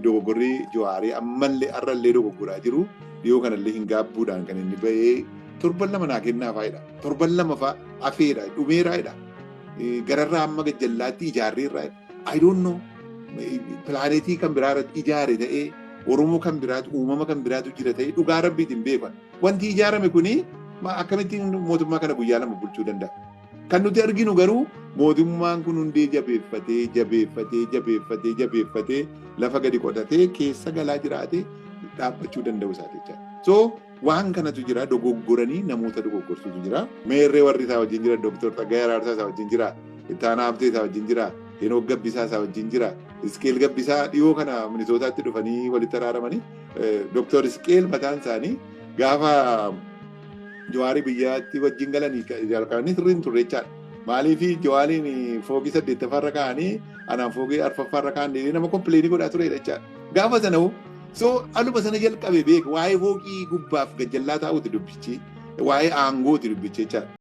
Dogoggorri Jawaarii ammallee har'allee dogoggoraa jiru, dhiyoo kanallee hin gaabbuudhaan kan inni bahee torban 2 naa kennaa fa'idha. Torban 2 fa'a afeedha, dhumeeraadha. Gararraa amma gajjallaatti ijaarreerraa. I don't know. Pilaanetii kan biraa irratti ijaare ta'ee, Oromoo kan biraatu, uumama kan biraatu jira ta'ee, dhugaa Rabbiitiin beekan. Wanti ijaarame kuni akkamittiin mootummaa kana guyyaa 2 bulchuu danda'a? Kan nuti arginu garuu mootummaan kun hundee jabeeffatee, jabeeffatee, jabeeffatee, jabeeffatee, lafa gadi qotatee keessa galaa jiraatee dhaabbachuu danda'u isaati jechaadha. So waan kanatu jira, dogoggoranii namoota dogoggorsuutu jira. Meerree warri isaa wajjin jira? Dooktor Tsaggaayee Araarsaa isaa wajjin jira. Ittaanaa Habtee isaa wajjin jira. Henook Gabbisaa isaa wajjin jira. Isqeel Gabbisaa dhiyoo kana Minisootaatti dhufanii walitti araaramanii, Dooktor Isqeel mataan isaanii gaafa Jawaarii biyyaatti wajjin galanii jalqabanii sirriin hin turre jechaadha. Maaliif Jawaariin fooqii saddeettaffaarra kaa'anii anaan fooqii arfaffaarra kaa'anii nama complain godhaa turedha jechaadha. Gaafa sana so aluma sana jalqabe beek, waa'ee fooqii gubbaaf gajjallaa taa'uuti dubbichi, waa'ee aangooti dubbichi jechaadha.